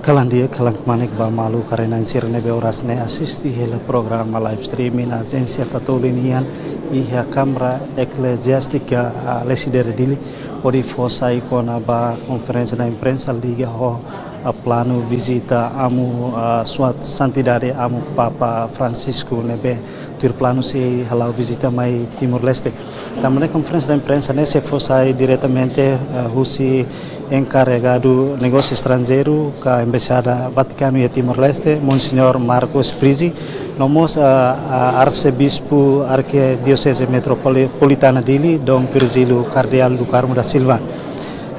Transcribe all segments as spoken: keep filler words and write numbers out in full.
Kalan di'ak, kalan kmanek ba maluk karik-na'in sira ne'ebé oras ne'e asiste hela programa live streaming Ajénsia Tatoli nian iha Kámara Ekleziástika, ah, Lecidere Dili, hodi fó sai kona-ba konferénsia da imprensa liga ho, ah, planu vizita Amu, ah, Sua Santidade Amu Papa Francisco ne'ebé tuir planu sei hala'o vizita mai Timor-Leste. Tanba ne'e konferénsia da imprensa ne'e sei fó sai diretamente, eh, husi enkarregadu negósiu estranjeiru ka Embaixada Vatikanu iha Timor-Leste, Monseñór Marcos Frizzi, no mós, eh, eh, Arsebispu Arkidioseze Metropolitana Dili, Dom Virgílio Cardeal do Carmo da Silva.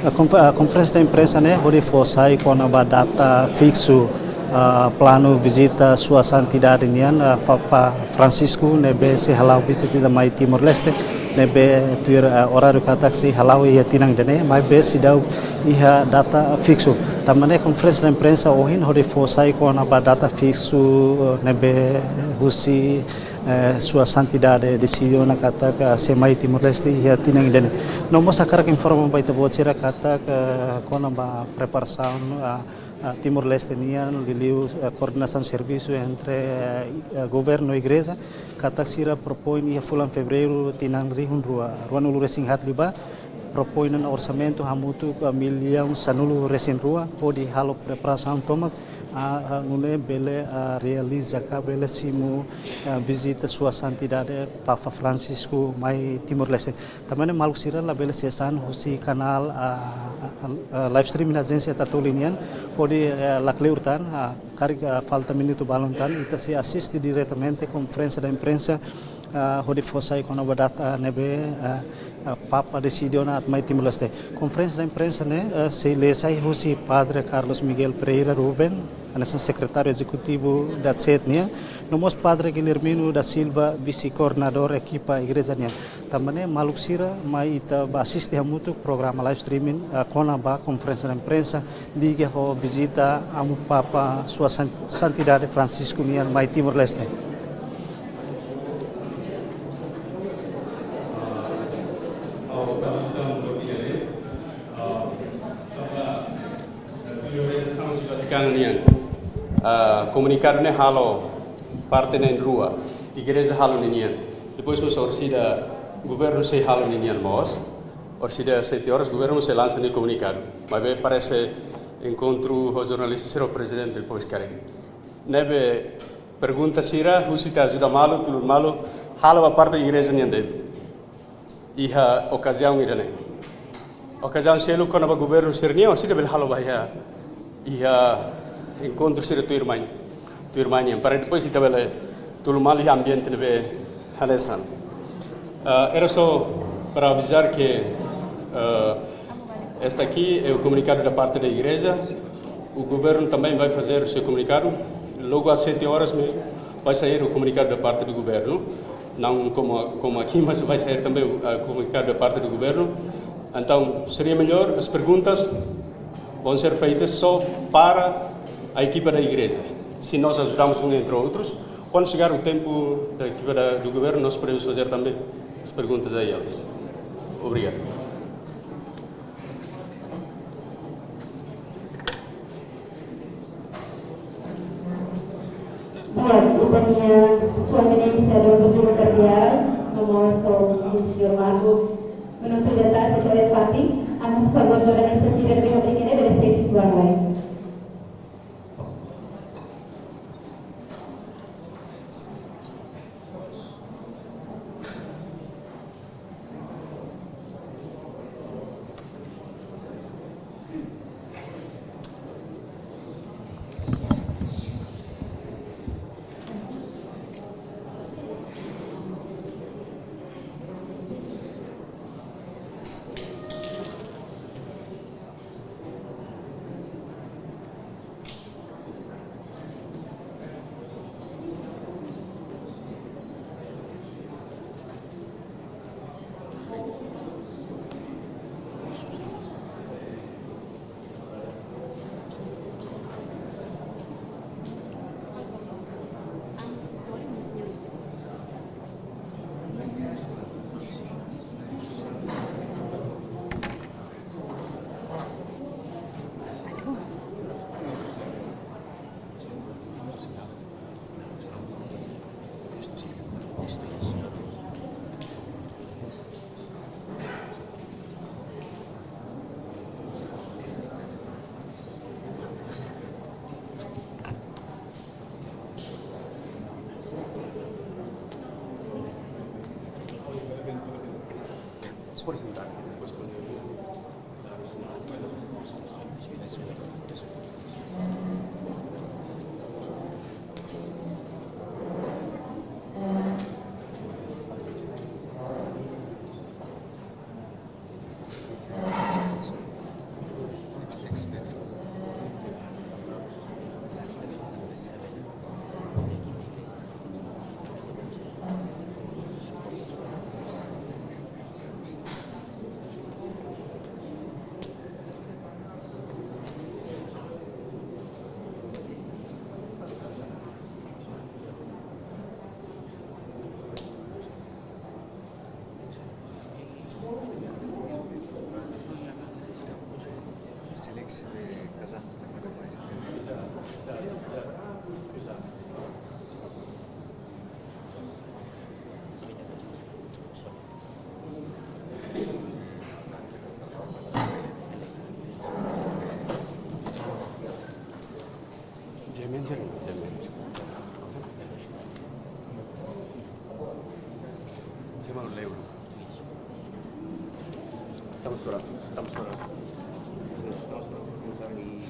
A konf-, a konferénsia da imprensa ne'e hodi fó sai kona-ba data fiksu, ah, planu vizita Sua Santidade nian, ah, Papa Francisco ne'ebé sei hala'o vizita mai Timor-Leste, ne'ebé tuir, ah, oráriu katak sei hala'o iha tinan ida-ne'e, maibé seidauk iha data fiksu. Tanba ne'e konferénsia da imprensa ohin hodi fó sai kona-ba data fiksu, eh, ne'ebé husi, eh, Sua Santidade deside ona katak sei mai Timor-Leste iha tinan ida-ne'e. No mós hakarak informa ba ita-boot sira katak, eh, kona-ba preparasaun, ah, ah, Timor-Leste nian, liuliu, eh, koordenasaun servisu entre, eh, eh, governu no igreja, katak sira propoin iha fulan Fevereiru tinan rihun rua, ruanulu-resin-haat liubá, propoin ona orsamentu hamutuk, eh, millaun sanulu-resin-rua, hodi halo preparasaun tomak, ah, ah, nune'e bele, ah, realiza ka bele simu, ah, vizita Sua Santidade Papa Francisco mai Timor-Leste. Tanba ne'e maluk sira labele ses an husi kanál, ah, ah, ah, live streaming Ajénsia Tatoli nian, hodi, eh, lakleur tan, ah, karik, ah, falta minutu balun tan, ita sei asiste diretamente konferénsia da imprensa, ah, hodi fó sai kona-ba data ne'ebé, ah, ah, Papa deside ona atu mai Timor-Leste. Konferénsia da imprensa ne'e, ah, sei lee sai husi Padre Carlos Miguel Pereira Ruben, hanesan sekretáriu ezekutivu da set nian, no mós Padre Guilhermino da Silva, vise-koordenadór ekipa igreja nian. Tanba ne'e maluk sira mai ita bá asiste hamutuk programa live streaming, ah, kona-ba konferénsia da imprensa liga ho vizita Amu Papa Sua San-, Santidade Francisco nian mai Timor-Leste. Vatikanu nian. Ah, komunikadu ne'e halo parte na'in-rua, igreja halo ninian. Depois mós orsida governu sei halo ninian mós. Orsida sete horas governu sei lansa nia komunikadu. Maibé parese enkontru ho jornalista sira ho prezidente depois karik. Ne'ebé pergunta sira, husi ita ajuda malu, tulun malu, halo ba parte igreja nian de'it. Iha okaziaun ida-ne'e. Okaziaun seluk kona-ba governu sira-nian, orsida bele halo ba iha, iha enkontru sira tuirmai. Tuirmai nian. Para depois ita bele tulun malu iha ambiente ne'ebé hanesan. Ah, era só para avisar que, ah, este aqui é o comunicado da parte da igreja. O governo também vai fazer o seu comunicado. Logo às sete horas mesmo vai sair o comunicado da parte do governo. Não como, como aqui, mas vai sair também o, ah, comunicado da parte do governo. Então, seria melhor, as perguntas vão ser feitas só para a equipa da igreja. Se nós ajudamos um entre outros, quando chegar o tempo da equipa da, do governo, nós podemos fazer também as perguntas a eles. Obrigado. Di'ak, ita-nia Sua Eminénsia Dom Virgílio Cardeal, no mós Monseñór Marco, minutu de atraso, ita bele fatin, amu favór jornalista sira ne'ebé bele sei situa lai. Presentar depois quando eu dar o sinal. Estamos para, estamos para, estamos para comenzar y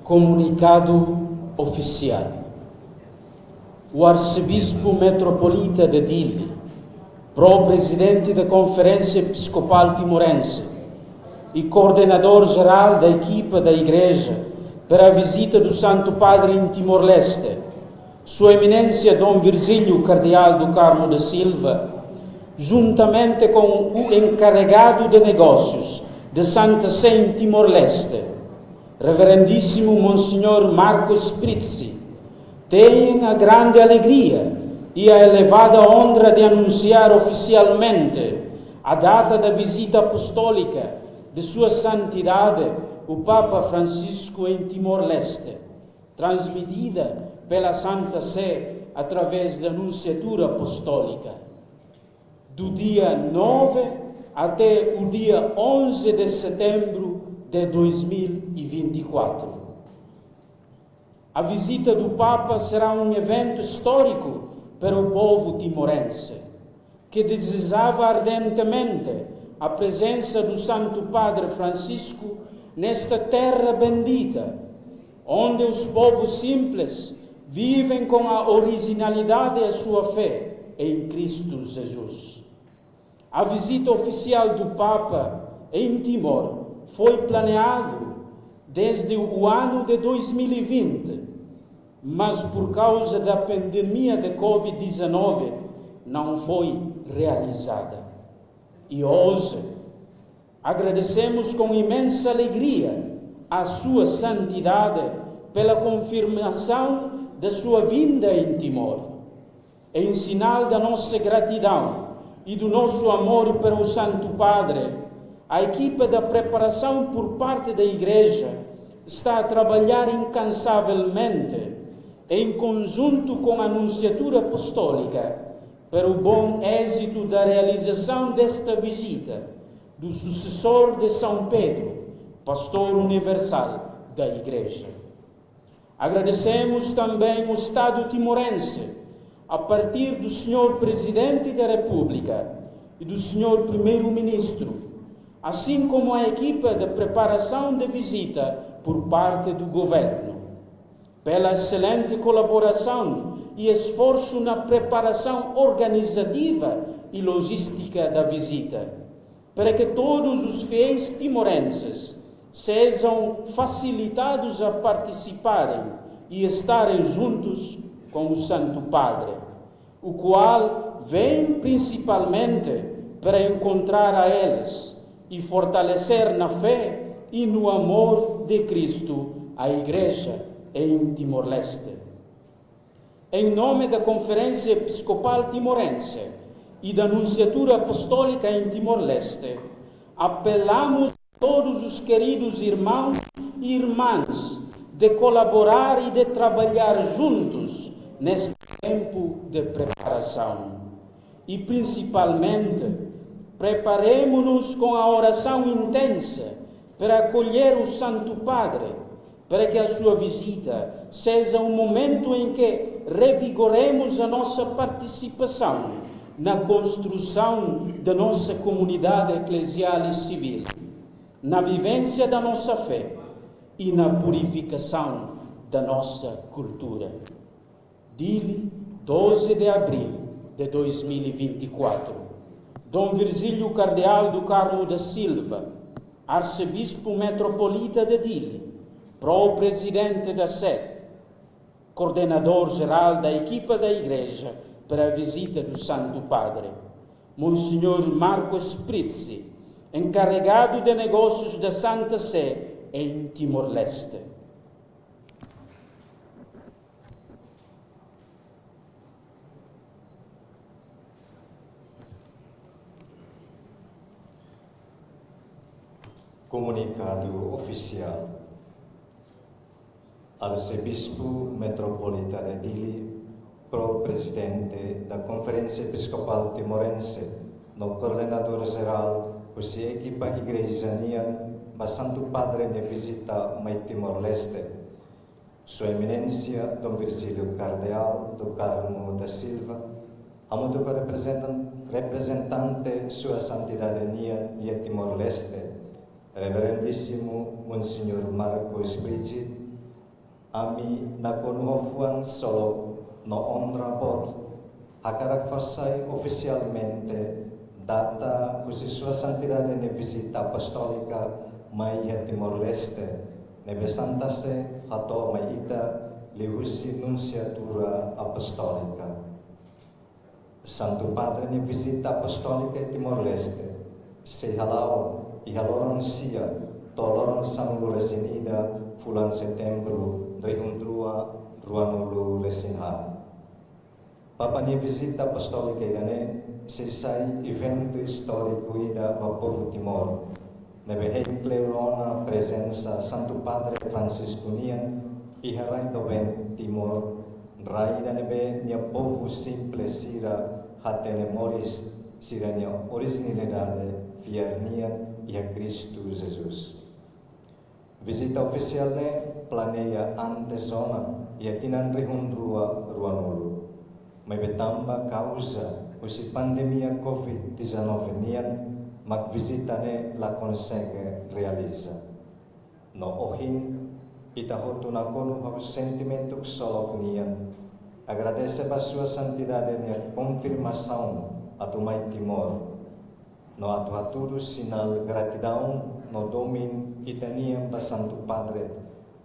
Komunikadu ofisiál. O Arsebispu Metropolita de Dili, pró-prezidente da Konferénsia Episkopál Timorense e koordenadór jerál da ekipa da Igreja para a visita do Santo Padre em Timor-Leste, Sua Eminência Dom Virgílio Cardeal do Carmo da Silva, juntamente com o encarregado de negócios de Santa Sé em Timor-Leste, Reverendíssimo Monsenhor Marco Sprizzi, têm a grande alegria e a elevada honra de anunciar oficialmente a data da visita apostólica de Sua Santidade, o Papa Francisco, em Timor-Leste, transmitida pela Santa Sé através da Nunciatura Apostólica, do dia nove até o dia onze de setembro de dois mil e vinte e quatro. A visita do Papa será um evento histórico para o povo timorense, que desejava ardentemente a presença do Santo Padre Francisco nesta terra bendita, onde os povos simples vivem com a originalidade a sua fé em Cristo Jesus. A visita oficial do Papa em Timor foi planeado desde o ano de dois mil e vinte, mas por causa da pandemia de covid dezanove não foi realizada. E hoje agradecemos com imensa alegria a Sua Santidade pela confirmação da sua vinda em Timor. Em sinal da nossa gratidão e do nosso amor para o Santo Padre, a equipa da preparação por parte da Igreja está a trabalhar incansavelmente, em conjunto com a Nunciatura Apostólica, para o bom êxito da realização desta visita do sucessor de São Pedro, pastor universal da Igreja. Agradecemos também o Estado timorense, a partir do senhor Presidente da República e do senhor Primeiro-Ministro, assim como a equipa de preparação de visita por parte do Governo, pela excelente colaboração e esforço na preparação organizativa e logística da visita, para que todos os fiéis timorenses sejam facilitados a participarem e estarem juntos com o Santo Padre, o qual vem principalmente para encontrar a eles e fortalecer na fé e no amor de Cristo a Igreja em Timor-Leste. Em nome da Conferência Episcopal Timorense e da Nunciatura Apostólica em Timor-Leste, apelamos a todos os queridos irmãos e irmãs de colaborar e de trabalhar juntos neste tempo de preparação. E, principalmente, preparemo-nos com a oração intensa para acolher o Santo Padre, para que a sua visita seja um momento em que revigoremos a nossa participação na construção da nossa comunidade eclesial e civil, na vivência da nossa fé e na purificação da nossa cultura. Dili, doze de abril de dois mil e vinte e quatro. Dom Virgílio Cardeal do Carmo da Silva, Arcebispo Metropolita de Dili, Pro-Presidente da sé, Coordenador Geral da Equipa da Igreja para a visita do Santo Padre. Monsenhor Marco Sprizzi, Encarregado de Negócios da Santa Sé em Timor-Leste. Komunikadu ofisiál. Arsebispu Metropolita de Dili, Pro-Prezidente da Konferénsia Episkopál Timorense, no Koordenadór Jerál husi ekipa igreja nian ba Santu Padre nia vizita mai Timor-Leste. Sua Eminénsia Dom Virgílio Kardeál do Carmo da Silva, hamutuk ho reprezentan-, reprezentante Sua Santidade nian iha Timor-Leste, Reverendíssimu Monsenhor Marco Sprizzi, ami nakonu ho fuan solok no onra boot hakarak fó sai ofisialmente data husi Sua Santidade nia vizita apostólika mai iha Timor-Leste, ne'ebé Santa Sé hato'o mai ita liuhusi Nunsiatura Apostólika. Santu Padre nia vizita apostólika iha Timor-Leste sei hala'o iha loron sia to'o loron sanulu-resin-ida fulan Setembru rihun rua ruanulu-resin-, Papa nia vizita apostólika ida-ne'e sei sai eventu istóriku ida ba povu Timor, ne'ebé hein kleur ona prezensa Santu Padre Francisco nian iha rai doben Timor, rai ida ne'ebé nia povu simples sira hatene moris sira-nia orijinalidade fiar nian iha Kristu Jesus. Vizita ofisiál ne'e planeia antes ona iha tinan rihun rua ruanulu. Maibé tanba kauza husi pandemia covid dezanove nian, mak vizita ne'e la konsege realiza. No ohin, ita hotu nakonu ho sentimentu ksolok nian, agradese ba Sua Santidade nia konfirmasaun atu mai Timor. No atu hatudu sinál gratidaun no domin ita-nian ba Santu Padre,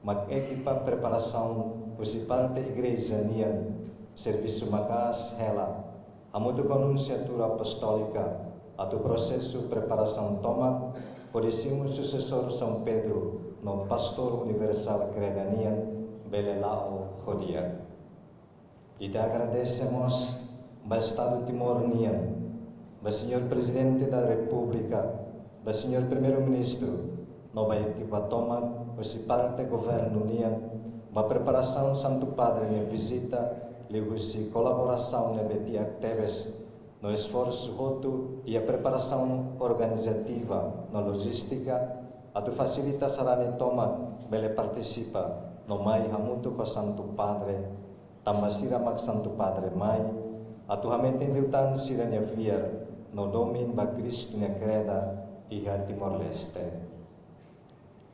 mak ekipa preparasaun husi parte igreja nian servisu maka'as hela, hamutuk ho Nunsiatura Apostólika, atu prosesu preparasaun tomak hodi simu susesór São Pedro no pastór universál kreda nian bele la'o ho di'ak. Ita agradese mós ba Estadu Timor nian, ba Señór Prezidente da Repúblika, ba Señór Primeiru-Ministru, no ba ekipa tomak husi parte governu nian, ba preparasaun Santu Padre nia vizita, liuhusi kolaborasaun ne'ebé di'ak tebes, no esforsu hotu iha preparasaun organizativa no lojístika, atu fasilita sarani tomak bele partisipa no mai hamutuk ho Santu Padre, tanba sira mak Santu Padre mai atu hametin liután sira-nia fiar no domin ba Kristu nia kreda iha Timor-Leste.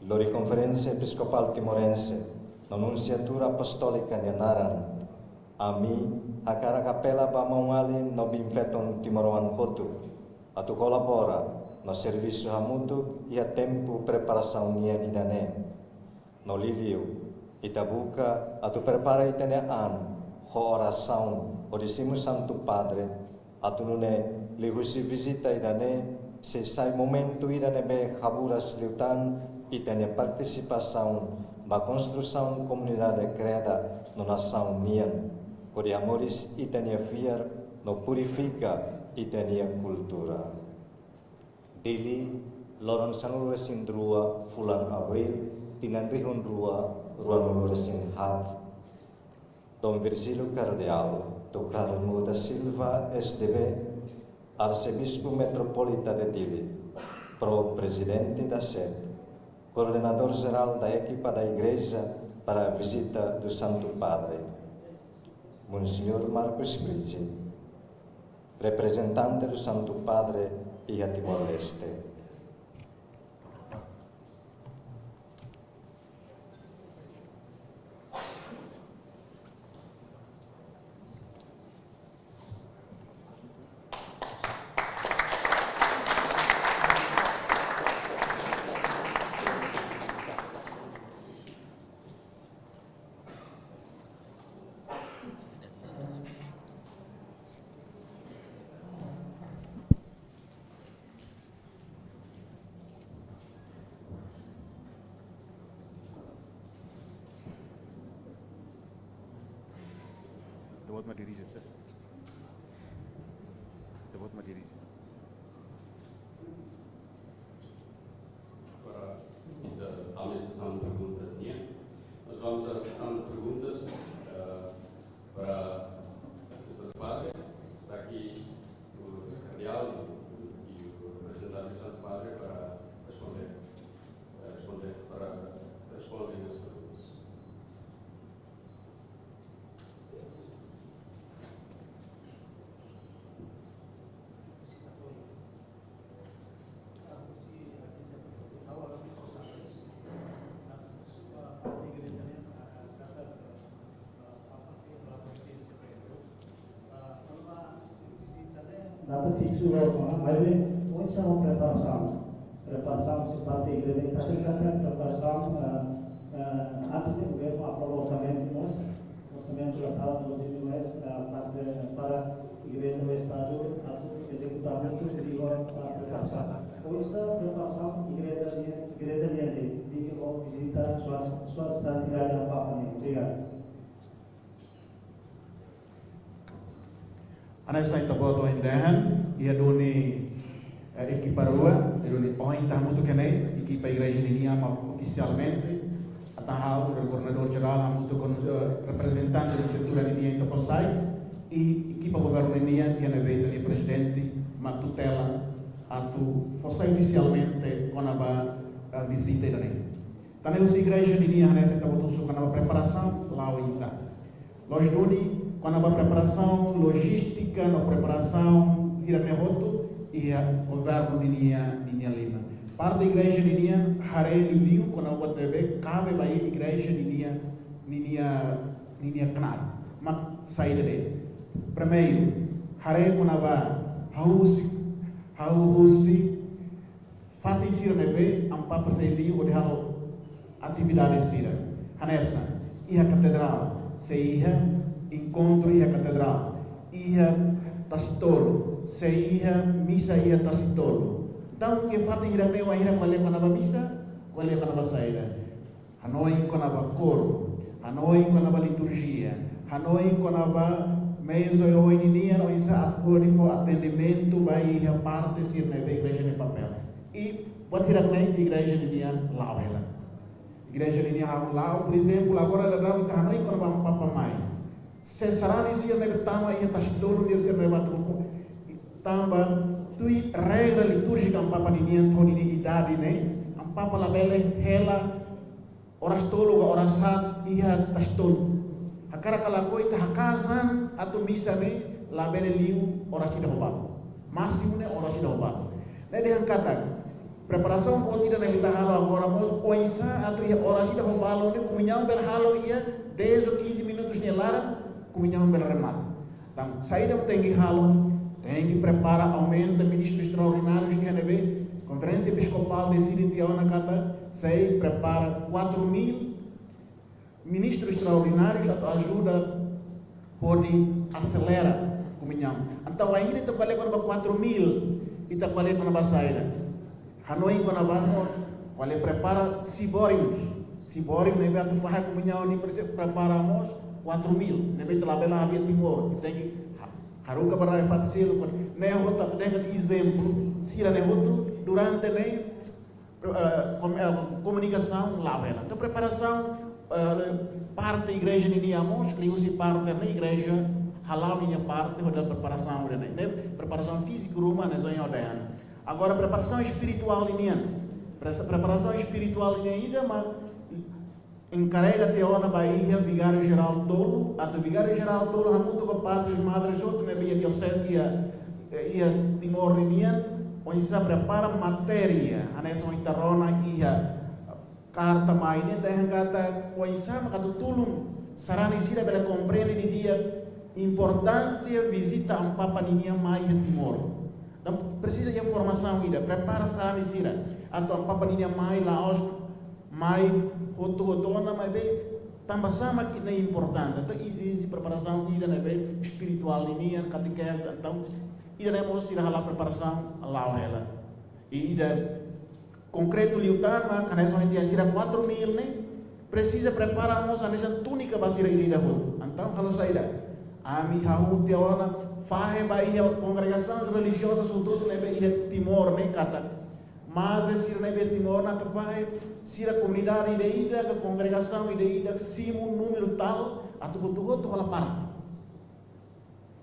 Lori Konferénsia Episkopál Timorense no Nunsiatura Apostólika nia naran, ami hakarak apela ba maun-alin no biin-feton timoroan hotu atu kolabora no servisu hamutuk iha tempu preparasaun nian ida-ne'e. No liuliu, ita buka atu prepara ita-nia an ho orasaun hodi simu Santu Padre, atu nune'e liuhusi vizita ida-ne'e sei sai momentu ida ne'ebé haburas liután ita-nia partisipasaun ba konstrusaun komunidade kreda no nasaun nian, hodi hamoris ita-nia fiar no purifika ita-nia kultura. Dili, loron sanulu-resin-rua fulan Abríl, tinan rihun rua ruanulu-resin-haat. Dom Virgílio Cardeal do Carmo da Silva, S D B, Arsebispu Metropolita de Dili, Pro-Prezidente da SED, Koordenadór Jerál da Ekipa da Igreja para a Visita do Santo Padre, Monseñór Marcos Price, reprezentante do Santo Padre iha Timor-Leste. Ita-boot mak dirije, sir. Ita-boot mak dirije. Para, eh, tama sesaun perguntas nian. Nós vamos à sessão de perguntas, eh, para o Santo Padre. Está aqui o Cardeal e o representante do Santo Padre para responder, eh, responder, para responder às perguntas. Data fiksu loos ona, maibé oinsá preparasaun. Preparasaun husi parte igreja, ita sei katak preparasaun, eh, eh, antes de governu aprova orsamentu mós, orsamentu da sala dos mil, eh, parte para igreja no Estadu atu ezekuta hotu, hodi preparasaun. Oinsá preparasaun igreja nian, igreja nian de, de vizita Sua, Sua Santidade Papa nian. Obrigadu. Hanesan ita-boot ohin dehan, iha duni, eh, ekipa rua, iha duni ohin ita hamutuk iha ne'e, ekipa igreja ninian mak ofisialmente, atan ha'u, koordenadór jerál, hamutuk ho, eh, reprezentante Nunsiatura ninian ita fó sai, i ekipa governu ninian, iha ne'ebé ita-nia prezidente mak tutela, atu fó sai ofisialmente kona-ba, eh, vizita ida-ne'e. Tan ne'e husi igreja ninian hanesan ita-boot husu kona-ba preparasaun, la'o oinsá. Loos duni, kona-ba preparasaun, lojístika no preparasaun hirak-ne'e hotu, iha governu ninia, ninia liman. Parte igreja ninian haree liuliu kona-ba buat ne'ebé kabe ba igreja ninia, ninia, ninia knaar. Mak saida de'it. Primeiru, haree kona-ba hahú husi Ha'u husi fatin sira ne'ebé Amu Papa sei liu hodi halo atividade sira. Hanesan, iha katedrál, sei iha enkontru iha katedrál, iha Tasitolu, sei iha misa iha Tasitolu. Entaun, iha fatin hirak-ne'e wainhira ko'alia kona-ba misa, ko'alia kona-ba saida. Hanoin kona-ba koru, hanoin kona-ba liturjia, hanoin kona-ba meius oioin ninian oinsá atu hodi fó atendimentu ba iha parte sira ne'ebé igreja nia papél. I buat hirak-ne'e igreja ninian la'o hela. Igreja ninian la'o, por ezemplu, agora daudaun ita hanoin kona-ba Amu Papa mai. Se sarani sira ne'ebé tama iha Tasitolu, sira ne'ebé atu buku. Tanba tuir regra litúrjika Amu Papa ninian, to'o ninia idade ne'e, Amu Papa labele hela oras tolu ka oras haat iha Tasitolu. Hakarak ka lakohi ita haka'as an atu misa ne'e labele liu oras ida ho balu. Másimu ne'e oras ida ho balu. Ne'e dehan katak preparasaun boot ida ne'ebé ita halo agora mós oinsá atu iha oras ida ho balu ne'e komuñaun bele halo iha dez ou quinze minutos nia laran, komuñaun bele remata. Entaun, saida mak tenke halo, tenke prepara, aumenta ministru estraordináriu iha ne'ebé Konferénsia Episkopál deside tiha ona katak sei prepara quatro mil ministru estraordináriu atu ajuda hodi aselera komuñaun. Entaun, wainhira ita ko'alia kona-ba quatro mil, ita ko'alia kona-ba saida. Hanoin kona-ba mós, ko'alia prepara siborius. Siboriu ne'ebé atu fahe komuñaun ne'e presiza prepara mós quatro mil. Ne'ebé ita labele halo iha Timor. Ita tenke ha-, haruka ba rai fatin seluk. Ne'e hotu atu dehan katak ezemplu, sira-ne'e hotu durante ne'e, eh, kom-, eh, komunikasaun la'o hela. Entaun preparasaun, eh, parte igreja ninian mós, liuhusi parte ne'e igreja hala'o ninia parte hodi preparasaun ida-ne'e. Ne'e preparasaun fíziku ruma ne'e só nia dehan. Agora, preparasaun espirituál ninian. Pre-, preparasaun espirituál ninian ida mak enkarega tiha ona ba iha vigáriu jerál tolu, atu vigáriu jerál tolu hamutuk ho padres, madres hotu ne'ebé iha dioseze iha, iha Timor ninian, oinsá prepara matéria, hanesan ita rona iha karta mai ne'e dehan katak oinsá mak atu tulun sarani sira bele komprende didi'ak importánsia vizita Amu Papa ninian mai iha Timor. Entaun presiza iha formasaun ida, prepara sarani sira atu Amu Papa ninian mai la'ós mai hotu-hotu ona, maibé tanba sá mak ne'e importante. Entaun ezije preparasaun ida ne'ebé espirituál ninian, katekese, entaun ida-ne'e mós sira hala'o preparasaun la'o hela. I ida konkretu liután mak, hanesan ohin dehan sira quatro mil ne'e, presiza prepara mós hanesan túnika ba sira ida-idak hotu. Entaun halo saida? Ami hahú tiha ona fahe ba iha kongregasaun relijioza hotu-hotu ne'ebé iha Timor ne'e katak madre sira ne'ebé Timor ne'e atu fahe sira komunidade ida-idak ka kongregasaun ida-idak simu númeru tal atu hotu-hotu hola parte.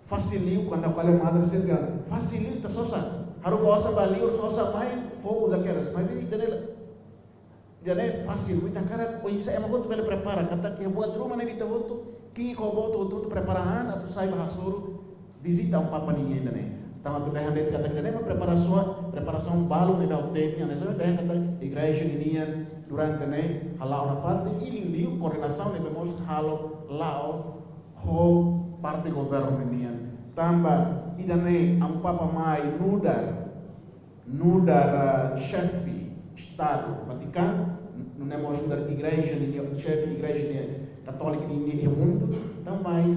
Fasil liu, kuandu ko'alia madre sira, fasil liu ita sosa. Haruka osan ba liur sosa mai, fó uza kedas. Maibé ida-ne'e la, ida-ne'e fasil, ita hakarak oinsá ema hotu bele prepara, katak iha buat ruma ne'ebé ita hotu, ki'ik ho boot hotu-hotu prepara an, atu sai ba hasoru, vizita Amu Papa ninian ida-ne'e. Entaun atu dehan de'it katak ida-ne'e mak preparasaun, preparasaun balun ne'ebé ha'u temi, hanesan dehan katak igreja ninian durante ne'e hala'o nafatin, i liuliu koordenasaun ne'ebé mós halo la'o ho parte governu nian. Tanba ida-ne'e Amu Papa mai nu'udar, nu'udar, ah, xefe Estadu Vatikanu, nune'e mós nu'udar igreja nian, xefe igreja nian katólika nian iha mundu. Entaun mai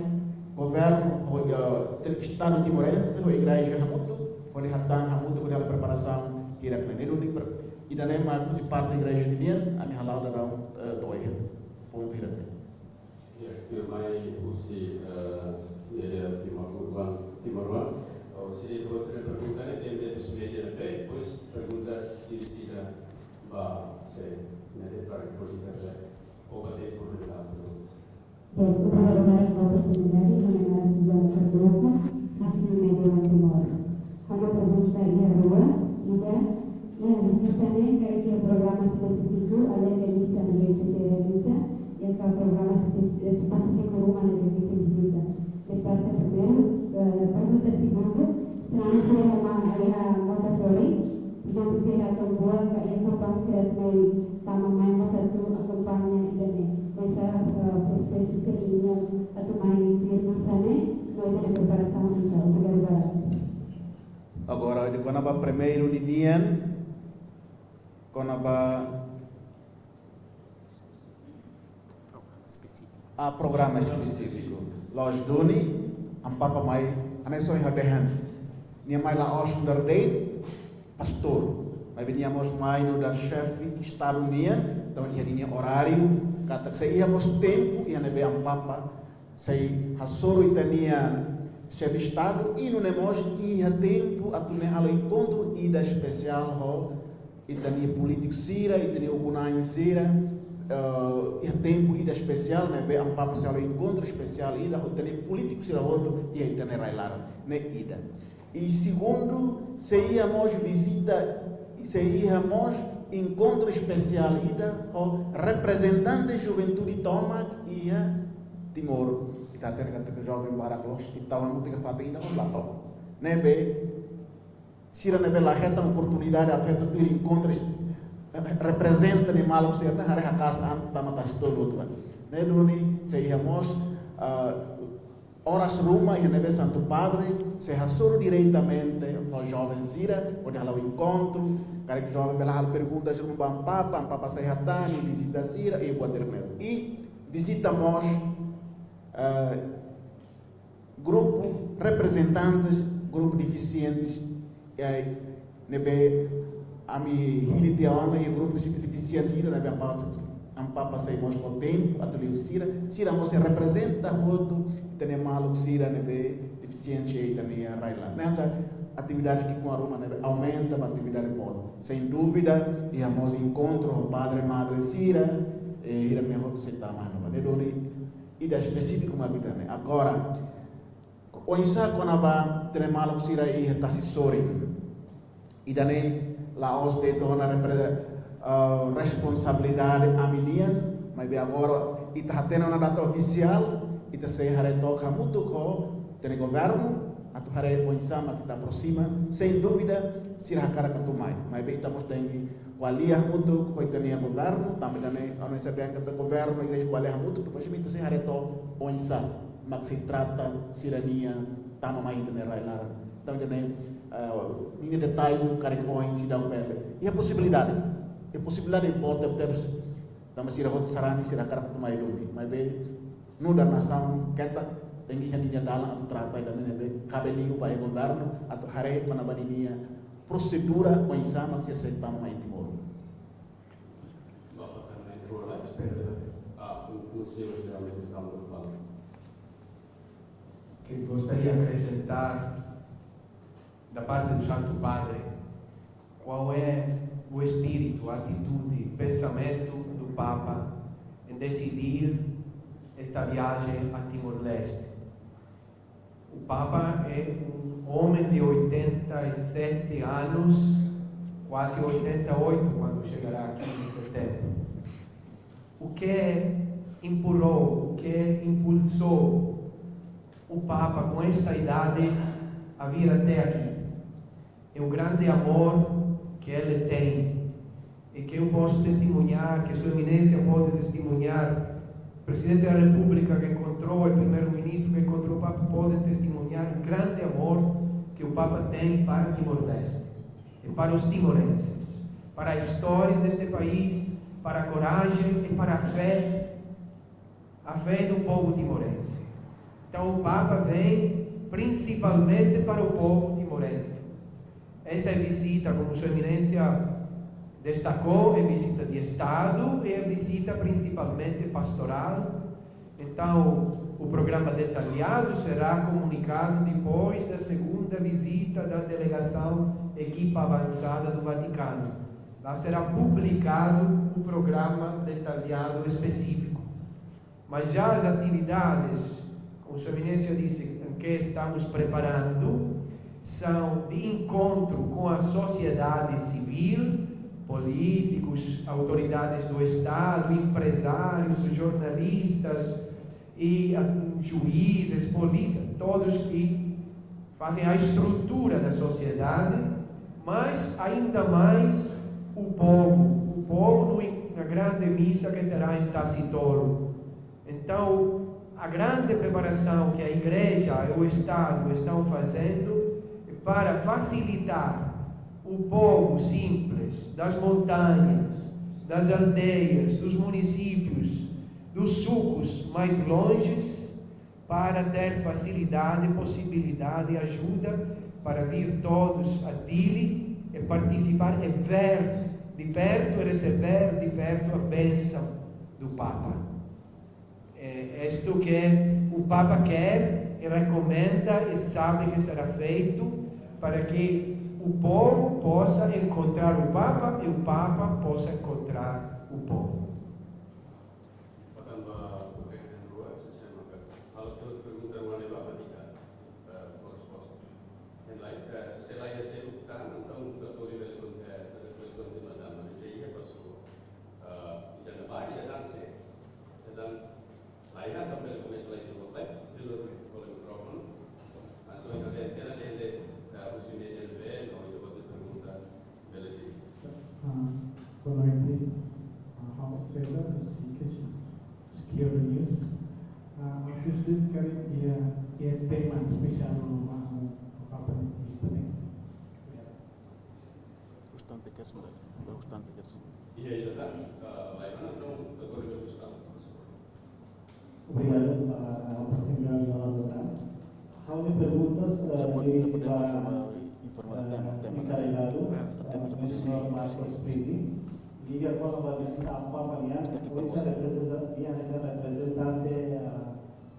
governu ho, ah, te-, Estadu timorense ho igreja hamutuk, hodi hatán hamutuk, hodi halo preparasaun hirak-ne'e. Ne'e duni pre-, ida-ne'e mak husi parte igreja nian, ami hala'o daudaun, eh, to'o iha pontu hirak-ne'e. Ya, tuirmai husi, eh, ya, ya, timoroan, timoroan. Husi ita-nia pergunta ne'e, tende husi média ne'ebé, depois pergunta dirijida ba, se, ne'e para depois internet. Ou para ter oportunidade de perguntas. Bem, obrigada por dar a oportunidade, meu nome é Suzana Cardoso, nasci no meio do Timor. Ha'u-nia pergunta iha rua, ida, iha vizita ne'e, karik iha programa espesífiku, além de misa ne'ebé sei realiza, iha programa espe-, espesífiku ruma ne'ebé sei vizita. Ne'e parte primeiru, eh, pergunta segundu, se naran sira iha ma-, iha Montessori, porezemplu, sira iha Tomboa, ka iha Kupang, sira atu mai tama mai mós atu akompaña ida-ne'e. Oinsá, eh, prosesu sira-nian atu mai tuir misa ne'e, no ita-nia preparasaun misa. Obrigada barak. Agora, Kona-ba primeiru ninian, kona-ba programa espesífiku. Ah, programa espesífiku. Loos duni, Amu Papa mai, hanesan ohin ha'u dehan. Nia mai la'ós nu'udar de'it pastór. Maibé nia mós mai nu'udar xefe Estadu nian, entaun iha ninia oráriu, katak sei iha mós tempu, iha ne'ebé Amu Papa sei hasoru ita-nia xefe Estadu, i nune'e mós iha tempu atu nune'e halo enkontru ida espesiál ho ita-nia polítiku sira, ita-nia ukun-na'in sira, eh, iha tempu ida espesiál, ne'ebé Amu Papa sei halo enkontru espesiál ida ho ita-nia polítiku sira hotu iha ita-nia rai-laran, ne'e ida. I segundu, sei iha mós vizita, sei iha mós enkontru espesiál ida ho reprezentante juventude tomak iha Timor. Ita hatene katak joven barak loos, ita tau hamutuk iha fatin ida, la to'o. Ne'ebé, sira ne'ebé la hetan oportunidade atu hetan tuir enkontru, eh, reprezenta nia maluk sira-ne'e, haree haka'as an tama tasi tolu atu an. Ne'e duni sei iha mós, ah, oras ruma iha ne'ebé Santu Padre sei hasoru diretamente ho joven sira, hodi halo enkontru, karik joven bele halo perguntas ruma ba Amu Papa, Amu Papa sei hatán nia vizita sira, i buat ida-ne'e. I vizita mós, eh, grupu reprezentantes, grupu defisientes, eh, ne'ebé ami hili tiha ona, iha grupu defisientes ida ne'ebé Amu Papa, Amu Papa sei mós fó tempu atu liu sira, sira mós sei reprezenta hotu ita-nia maluk sira ne'ebé defisiente iha ita-nia rai-laran. Ne'e hanesan atividades ki'ikoan ruma ne'ebé aumenta ba atividade boot. Sem dúvida, iha mós enkontru ho padre, madre sira, eh, hirak-ne'e hotu sei tama ona. Ne'e duni ida espesífiku mak ida-ne'e. Agora, oinsá kona-ba ita-nia maluk sira iha tasi sorin. Ida-ne'e la'ós de'it ona repre-, eh, responsabilidade ami-nian, maibé agora ita hatene ona data ofisiál, ita sei haree took hamutuk ho ita-nia governu, atu haree oinsá mak ita aprosima, sem dúvida, sira hakarak atu mai. Maibé ita mós tenke ko'alia hamutuk ho ita-nia governu, tanba ida-ne'e, ami sei dehan katak governu, igreja ko'alia hamutuk, depois ita sei haree took oinsá mak sei trata sira-nia tama mai ita-nia rai-laran. Entaun ida-ne'e, eh, ninia detalle karik ohin seidauk bele. Iha posibilidade. Iha posibilidade boot tebetebes. Tanba sira hotu sarani sira hakarak atu mai duni. Maibé nu'udar nasaun ketak tenke iha ninia dalan atu trata ida-ne'e ne'ebé kabe liu ba iha governu atu haree kona-ba ninia prosedura oinsá mak sira sei tama mai Timor. Bapak akan naik roda, espera, ah, o Conselho Geral de Câmara fala. Que gostaria de acrescentar da parte do Santo Padre, qual é o espírito, a atitude, pensamento do Papa em decidir esta viagem a Timor-Leste? O Papa é um homem de oitenta e sete anos, quase oitenta e oito quando chegará aqui em setembro. O que empurrou, o que impulsou o Papa com esta idade a vir até aqui? É o grande amor que ele tem e que eu posso testemunhar, que Sua Eminência pode testemunhar. O Presidente da República que encontrou, o Primeiro-Ministro que encontrou o Papa podem testemunhar o grande amor que o Papa tem para Timor-Leste e para os timorenses, para a história deste país, para a coragem e para a fé, a fé do povo timorense. Então, o Papa vem principalmente para o povo timorense. Esta é visita, como Sua Eminência destacou, é visita de Estado e é visita principalmente pastoral. Então, o programa detalhado será comunicado depois da segunda visita da delegação equipa avançada do Vaticano. Lá será publicado o programa detalhado específico. Mas já as atividades, como Sua Eminência disse, em que estamos preparando, são de encontro com a sociedade civil, políticos, autoridades do Estado, empresários, jornalistas e, ah, juízes, polícia, todos que fazem a estrutura da sociedade, mas ainda mais o povo. O povo no, na grande missa que terá em Tasi Tolu. Então, a grande preparação que a igreja e o Estado estão fazendo Para facilitar o povo simples das montanhas, das aldeias, dos municípios, dos sucos mais longes, para ter facilidade, possibilidade e ajuda para vir todos a Dili e participar e ver de perto e receber de perto a bênção do Papa. É isto que o Papa quer e recomenda e sabe que será feito para que o povo possa encontrar o Papa e o Papa possa encontrar o povo. Faltan ba pergunta rua, se chama ka. Halo ke pergunta rua ne'e ba, ba tika, eh, ba resposta. En lain, eh, se la iha seluk tan, entaun doutór bele kon-, eh, bele kontinua dando, mas iha pasu, eh, ita na ba, ita tan se, ita tan, la iha tan bele komesa lai tu, eh, pelo, pelo mikrofone. Mas so ita bele tena dende, eh, husi media ne'ebé, no ita bele pergunta, Uh, boa noite. Uh, Ramos César, do Siqueira, Siqueira News. Uh, ha'u gostaria de, eh, tema espesiál no Papa Francisco, né? Bastante que es, bastante que es. E aí, tá? Ah, vai, mas não, agora eu vou estar. Obrigadu ba oportunidade ba ha'u-nia perguntas, eh, Depois, depois ba, temos uma informa do tema, eh, tema, né? Encarregadu, eh, Marcos Pizzi. Liga kona-ba vizita Papa nian, Está aqui para oinsá você. Reprezenta-, nian hanesan reprezentante, eh,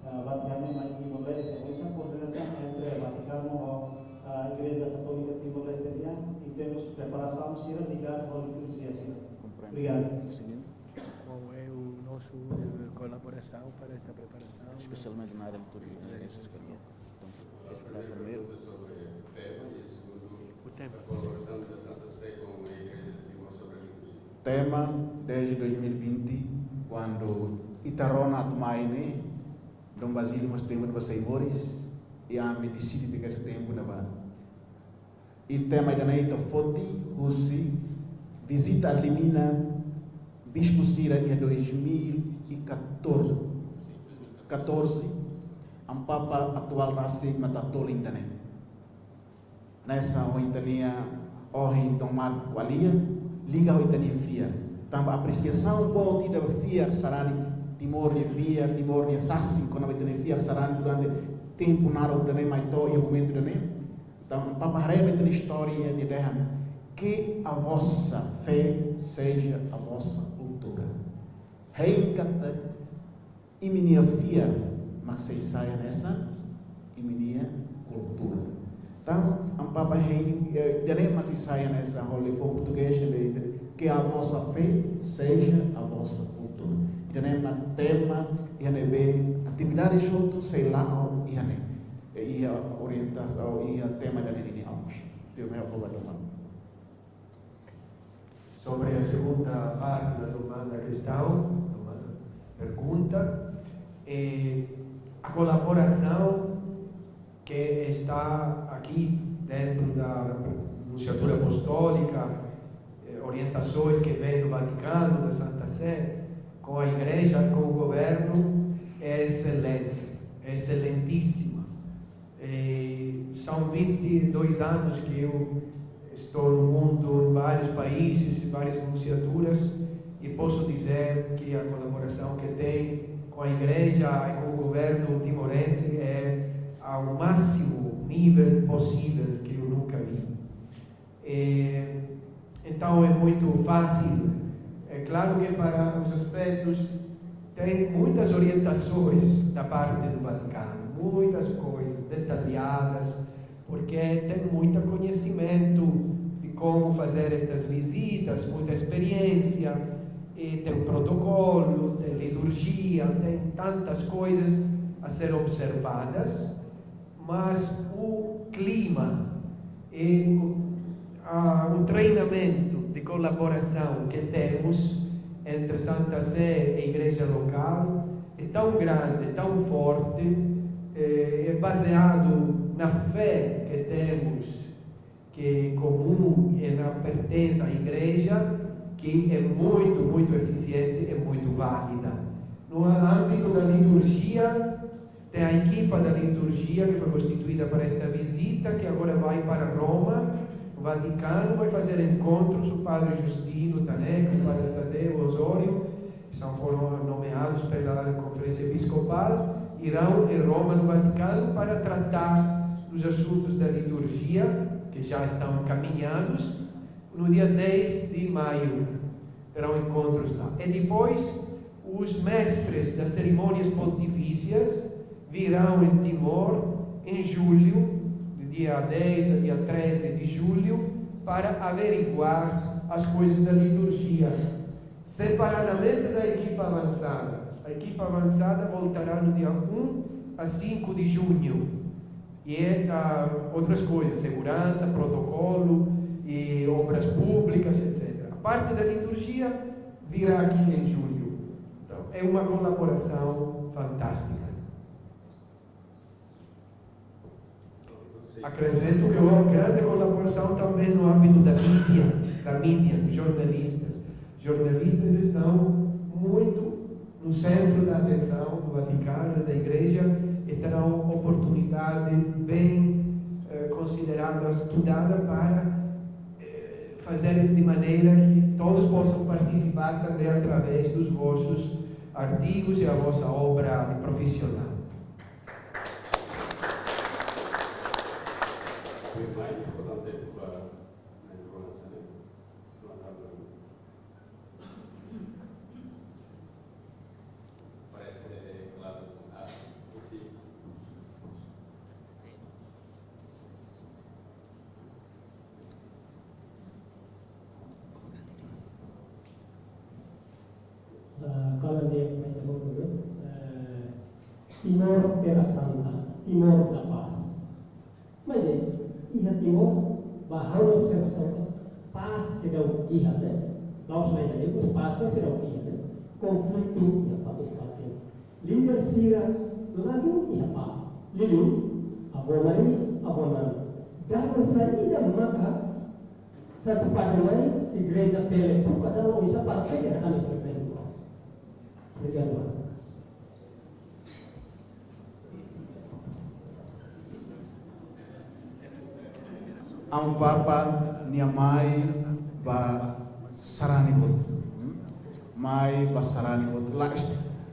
eh, Vatikanu mai Timor-Leste, oinsá koordenasaun entre Vatikanu ho, eh, Igreja Katólika Timor-Leste nian, em termos preparasaun sira ligadu ho liturjia sira. Compreendo. Obrigadu. Sim. Qual é o nosso, eh, colaboração para esta preparação? Especialmente na área de liturgia, né? Esse escreveu. Então, queres falar primeiro? O tema. Tema desde dois mil e vinte, kuandu ita rona atu mai ne'e, Dom Basílio mós tempu ne'ebá sei moris, i ami deside katak tempu ne'ebá. I tema ida-ne'e ita foti husi vizita limina bispu sira iha dois mil e catorze. Catorze, Amu Papa atuál rasik mak ita tolin ida-ne'e. Hanesan ohin ita-nia, ohin Dom Marco ko'alia, liga ho ita-nia fiar. Tanba apresiasaun boot ida ba fiar sarani, Timor nia fiar, Timor nia sasin, kona-ba ita-nia fiar sarani durante tempu naruk ida-ne'e mai to'o iha momentu ida-ne'e. Entaun, Papa haree ba ita-nia istória nia dehan, "Que a vossa fé seja a vossa cultura." Hein katak imi-nia fiar mak sei sai hanesan imi-nia kultura. Entaun, Amu Papa hein, eh, ida-ne'e mak sei sai hanesan, ha'u lee fó portugés, lee, "Que a vossa fé seja a vossa cultura." Ida-ne'e mak tema iha ne'ebé atividade hotu sei la'o iha ne'e. E iha orientasaun, iha tema ida-ne'e nian mós. Tuirmai ha'u fó ba Dom Marco. Sobre a segunda parte da tua, da questão, da pergunta, eh, a colaboração que está aqui dentro da Nunciatura Apostólica, eh, orientações que vêm do Vaticano, da Santa Sé, com a Igreja, com o governo, é excelente, é excelentíssima. Eh, são vinte e dois anos que eu estou no mundo, em vários países, em várias nunciaturas, e posso dizer que a colaboração que tem com a igreja e com o governo timorense é ao máximo nível possível que eu nunca vi. É, então é muito fácil. É claro que para os aspectos tem muitas orientações da parte do Vaticano, muitas coisas detalhadas, porque tem muito conhecimento de como fazer estas visitas, muita experiência, e tem protocolo, tem liturgia, tem tantas coisas a ser observadas. Mas o clima e o, a, o treinamento de colaboração que temos entre Santa Sé e a igreja local é tão grande, tão forte, é, é baseado na fé que temos, que é comum e na pertença à igreja, que é muito, muito eficiente, é muito válida. No âmbito da liturgia, Tem a equipa da liturgia que foi constituída para esta visita, que agora vai para Roma, Vaticano, vai fazer encontros. O padre Justino Taneco, o padre Tadeu Osório, que são, foram nomeados pela Conferência Episcopal, irão em Roma, no Vaticano, para tratar dos assuntos da liturgia, que já estão encaminhados, no dia dez de maio. Terão encontros lá. E depois, os mestres das cerimônias pontifícias virão em Timor em julho, de dia dez a dia treze de julho, para averiguar as coisas da liturgia. Separadamente da equipa avançada. A equipa avançada voltará no dia um a cinco de junho. E, ah, outras coisas, segurança, protocolo e obras públicas, etcétera. A parte da liturgia virá aqui em julho. Então, é uma colaboração fantástica. Acrescento que houve grande colaboração também no âmbito da mídia, da mídia, dos jornalistas. Jornalistas estão muito no centro da atenção do Vaticano e da Igreja e terão oportunidade bem, eh, considerada, estudada para, eh, fazer de maneira que todos possam participar também através dos vossos artigos e a vossa obra de profissional. Ah, kalau dia main tebal tu, eh, Timor Terra Santa, Timor da Paz. Mas é, iha Timor, ba ha'u-nia observasaun, pás seidauk iha, ne'e? La'ós main tebal, pás ne'e seidauk iha, ne'e? Konflitu iha fatin-fatin. Líder sira la dún iha pás. Liuliu, avó Mari, avó Nana. Dalan saida maka Santu Padre mai, igreja bele buka dalan oinsá para pega na kami sirve. Obrigadu. Amu Papa nia mai ba sarani hotu. Hmm? Mai ba sarani hotu. La,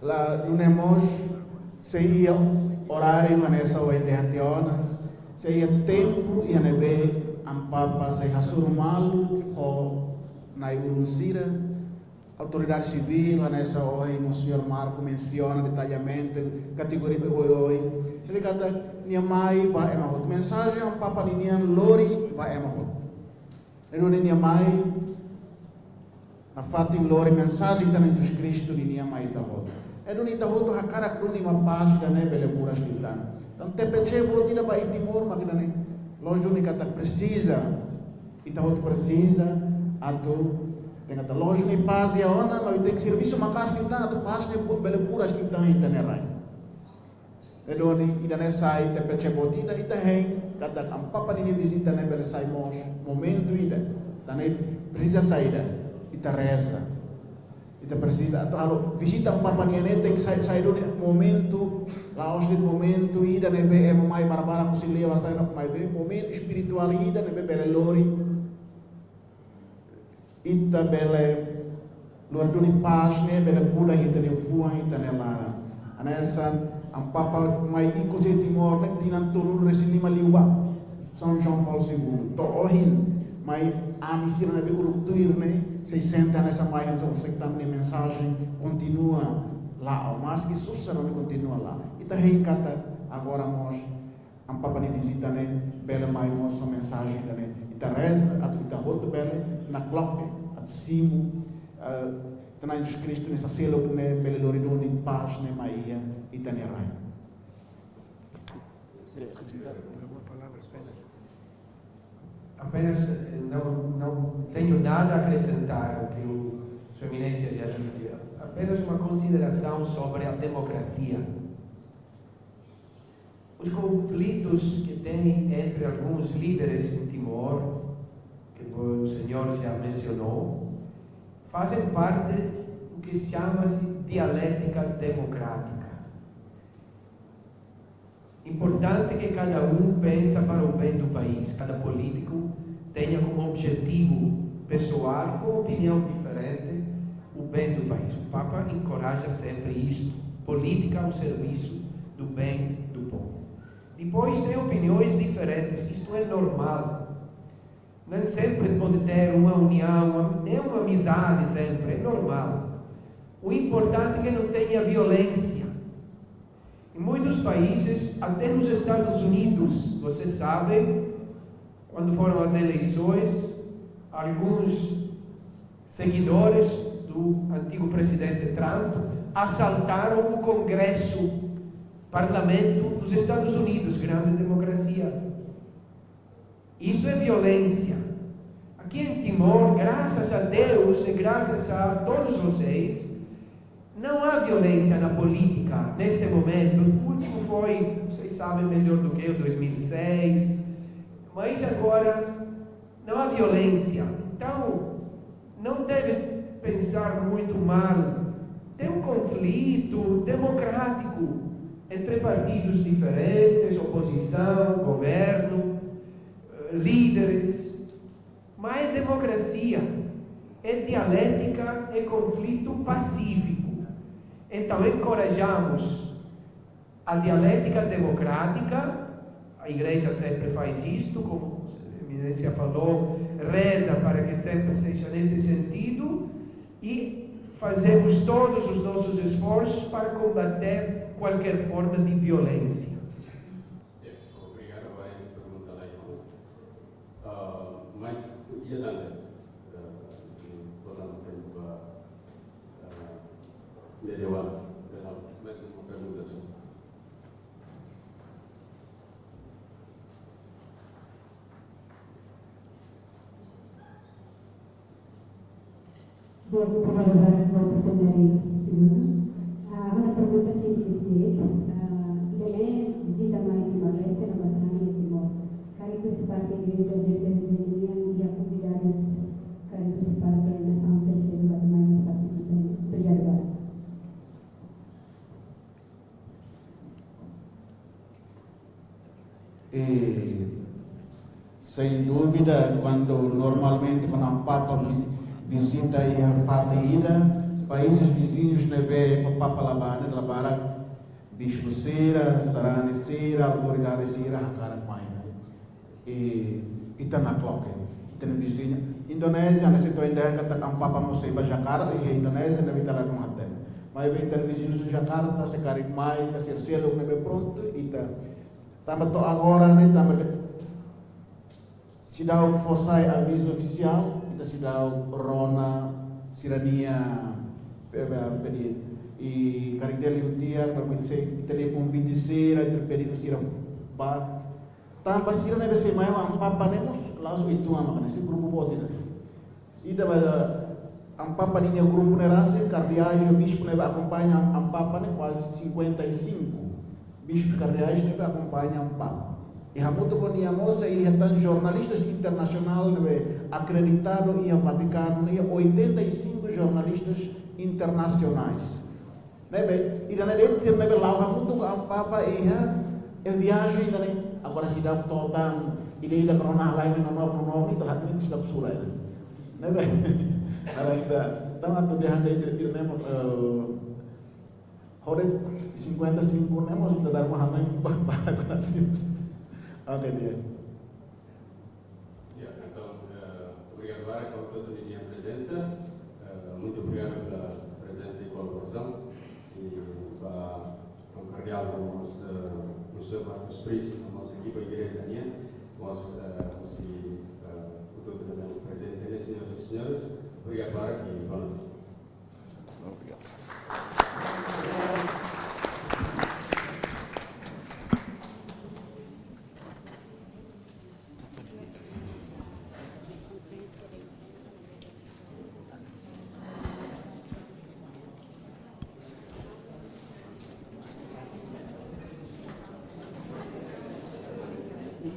la, nune'e mós sei iha oráriu hanesan ohin durante ona, sei iha tempu iha ne'ebé Amu Papa sei hasoru malu ho na'i-ulun sira, autoridade sivíl, hanesan ohin Monseñór Marco mensiona detalladamente, kategoria be oioin. Ele katak nia mai ba ema hotu. Mensajen Amu Papa ninian lori ba ema hotu. Ne'e duni nia mai nafatin lori mensajen ita-nia Jesus Kristu ninian mai ita hotu. Ne'e duni ita hotu hakarak duni mak pás ida-ne'e bele buras liután. Entaun, T P C boot ida ba iha Timor mak ida-ne'e. Loos duni katak presiza, ita hotu presiza atu, dehan katak loos duni pás iha ona, maibé tenke servisu maka'as liután atu pás ne'e bu-, bele buras liután iha ita-nia rai. Ne'e duni, ida-ne'e sai T P C boot ida, ita hein katak Amu Papa ninia vizita ne'e bele sai mós momentu ida. Entaun ne'e presiza saida? Ita reza. Ita presiza atu halo vizita Amu Papa nian ne'e tenke sai, sai duni momentu, la'ós de'it momentu ida ne'ebé ema mai barbarak husi li'ur, sai duni, maibé momentu espirituál ida ne'ebé bele lori ita bele lori duni pás ne'e bele kuda iha ita-nia fuan, ita-nia laran. Hanesan Amu Papa mai ikus iha Timor ne'e tinan tolunulu-resin-lima liubá. São João Paulo segundo. To'o ohin, mai ami sira ne'ebé uluk tuir ne'e sei sente hanesan mai hanesan orsida tanba nia mensajen kontinua la'o, maski susar ne'e kontinua la'o. Ita hein katak agora mós Amu Papa nia vizita ne'e bele mai mós ho mensajen ida-ne'e. Ita reza atu ita hotu bele nakloke atu simu, eh, ita-nia Jesus Kristu nia saseluk ne'e bele lori duni pás ne'e mai iha ita-nia rai. Apenas, eh, não, não tenho nada a acrescentar ao que o Sua Eminência já disse. Apenas uma consideração sobre a democracia. Os conflitos que tem entre alguns líderes em Timor, que o senhor já mencionou, fazem parte do que chama-se dialética democrática. Importante que cada um pensa para o bem do país, cada político tenha como objetivo pessoal, com opinião diferente, o bem do país. O Papa encoraja sempre isto, política ao serviço do bem do povo. Depois tem opiniões diferentes, isto é normal. Nem sempre pode ter uma união, uma, nem uma amizade sempre, é normal. O importante é que não tenha violência. Em muitos países, até nos Estados Unidos, vocês sabem, quando foram as eleições, alguns seguidores do antigo presidente Trump assaltaram o Congresso, Parlamento dos Estados Unidos, grande democracia. Isto é violência. Aqui em Timor, graças a Deus e graças a todos vocês, não há violência na política neste momento. O último foi, vocês sabem melhor do que eu, dois mil e seis. Mas agora não há violência. Então, não deve pensar muito mal. Tem um conflito democrático entre partidos diferentes, oposição, governo, eh, líderes. Mas é democracia, é dialética, é conflito pacífico. Então, encorajamos a dialética democrática, a Igreja sempre faz isto, como Sua Eminência falou, reza para que sempre seja neste sentido, e fazemos todos os nossos esforços para combater qualquer forma de violência. Obrigadu, agora a pergunta lá, irmão. Ah, mas, ia também, ah, vou dar um tempo para, ah, melhorar, melhorar. Mais uma pergunta, senhor. Bom, primeiru lugar, vou pretender segundu. Ah, ha'u-nia pergunta simples de'it, ah, ida-ne'e vizita mai Timor-Leste no ba sarani iha Timor. Karik husi parte igreja D C V nian iha konvidadus karik husi parte nasaun seluk-seluk atu mai mós partisipa. Obrigadu barak. E, sem dúvida, kuandu normalmente, kuandu Amu Papa vi-, vizita iha fatin ida, países vizinhos ne'ebé Papa la bá ne'e, la bá, bispu sira, sarani sira, autoridade sira hakarak mai. E, ita nakloke, ita-nia viziñu. Indonézia, ne'e se to'o ida katak Amu Papa mós sei ba Jakarta, iha Indonézia, ne'ebé ita ladún hatene. Maibé ita-nia viziñu husi Jakarta, se karik mai, ka sira seluk ne'ebé prontu, ita. Tanba to'o agora ne'e, tanba de-, seidauk fó sai avizu ofisiál, ita seidauk rona sira-nia pe-, pe-, pedidu. I karik de'it liu tiha, karik ita sei, ita-nia konvite sira, ita pedidu sira ba. Tanba sira ne'ebé sei mai ho Amu Papa ne'e mós la'ós oituan maka ne'e, sei grupu boot ida. Ida ba Amu Papa ninia grupu ne'e rasik, kardeais no bispu ne'ebé akompaña Amu Papa ne'e kuaze cinquenta e cinco. Bispus, kardeais ne'ebé akompaña Amu Papa. I hamutuk ho nia mós iha tan jornalistas internasionál ne'ebé akreditadu iha Vatikanu, iha oitenta e cinco jornalistas internacionais. Ne'ebé, ida-ne'e de'it sira ne'ebé la'o hamutuk ho Amu Papa iha, iha viajen ida-ne'e. Agora seidauk to'o tan, ida-idak rona lai ne'e nonook, nonook, ne'e telah ne'e seidauk sura ida. Ne'ebé, agora ita, tanba atu dehan de'it ida-ne'e, eh, hodi cinquenta e cinco ne'e mós ita dala ruma hanoin para, para korasaun. Oke, di'ak. Ya, entaun, eh, obrigadu barak por toda a minha presença. Eh, muito obrigado pela presença e colaboração. E para o Cardeal, vamos, eh, o senhor Marcos Brito, a nossa equipa, a igreja, né? Nós, eh, vamos seguir, eh, o doutoramento presente, né, senhoras e senhores? Obrigado barak e boa noite. Obrigadu.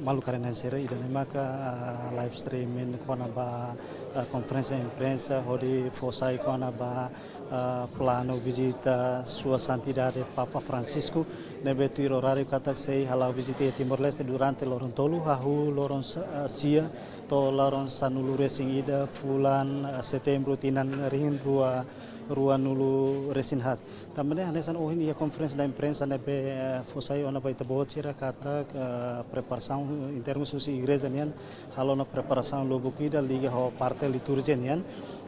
Maluk haree-na'in sira, ida-ne'e maka, ah, live streaming kona-ba, ah, konferénsia imprensa hodi fó sai kona-ba ah, planu vizita Sua Santidade Papa Francisco, ne'ebé tuir oráriu katak sei hala'o vizita iha Timor-Leste durante loron tolu, hahú loron sa-, ah, sia to'o loron sanulu-resin-ida fulan, ah, Setembru tinan rihun rua, ruanulu-resin-haat. Tanba ne'e hanesan ohin iha konferénsia imprensa ne'ebé, eh, fó sai ona ba ita-boot sira katak, eh, preparasaun, eh, en termus husi igreja nian, halo ona preparasaun lubuk ida liga ho parte liturjia nian.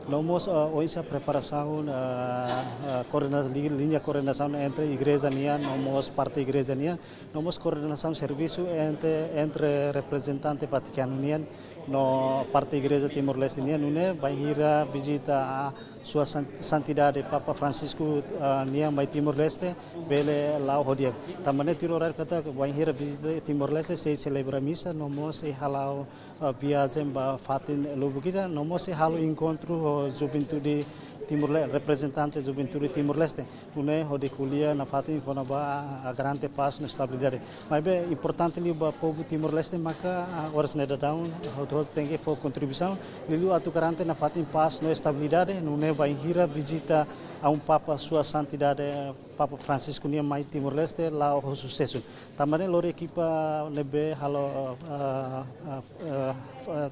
No mós, eh, oinsá preparasaun, eh, eh, koordena-, li-, liña koordenasaun entre igreja nian, no mós parte igreja nian, no mós koordenasaun servisu entre, entre reprezentante Vatikanu nian no parte igreja Timor-Leste nian, nune'e bainhira vizita a Sua San-, Santidade Papa Francisco, ah, nian mai Timor-Leste, bele la'o ho di'ak. Tanba ne'e tuir oráriu katak bainhira vizita Timor-Leste sei selebra misa, no mós sei hala'o, ah, viajen ba fatin lubuk ida, no mós sei halo enkontru ho juventude Timor-Le-, reprezentante juventude Timor-Leste. Nune'e hodi ko'alia nafatin kona-ba a garante pás no estabilidade. Maibé importante liu ba povu Timor-Leste maka, ah, oras ne'e daudaun, hotu-hotu tenke fó kontribuisaun, liuliu atu garante nafatin pás no estabilidade, nune'e bainhira vizita a um Papa Sua Santidade Papa Francisco nian mai Timor-Leste la'o ho susesu. Tanba ne'e lori ekipa ne'ebé halo, ah, ah, ah, ah,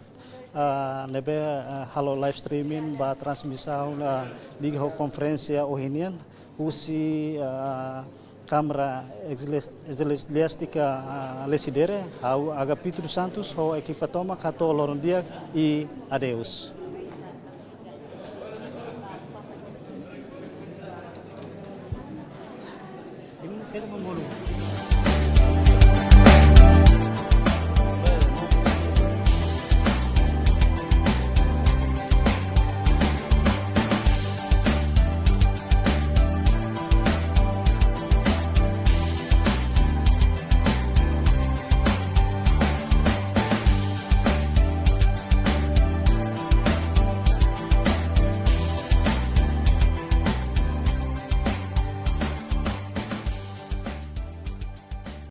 ah, ne'ebé, ah, halo live streaming ba transmisaun, ah, liga ho konferénsia ohin nian, husi, ah, Câmara Eclesi-, Eclesiástica, ah, Lecidere, ha'u Agapito dos Santos, ho ekipa tomak hato'o loron di'ak i adeus.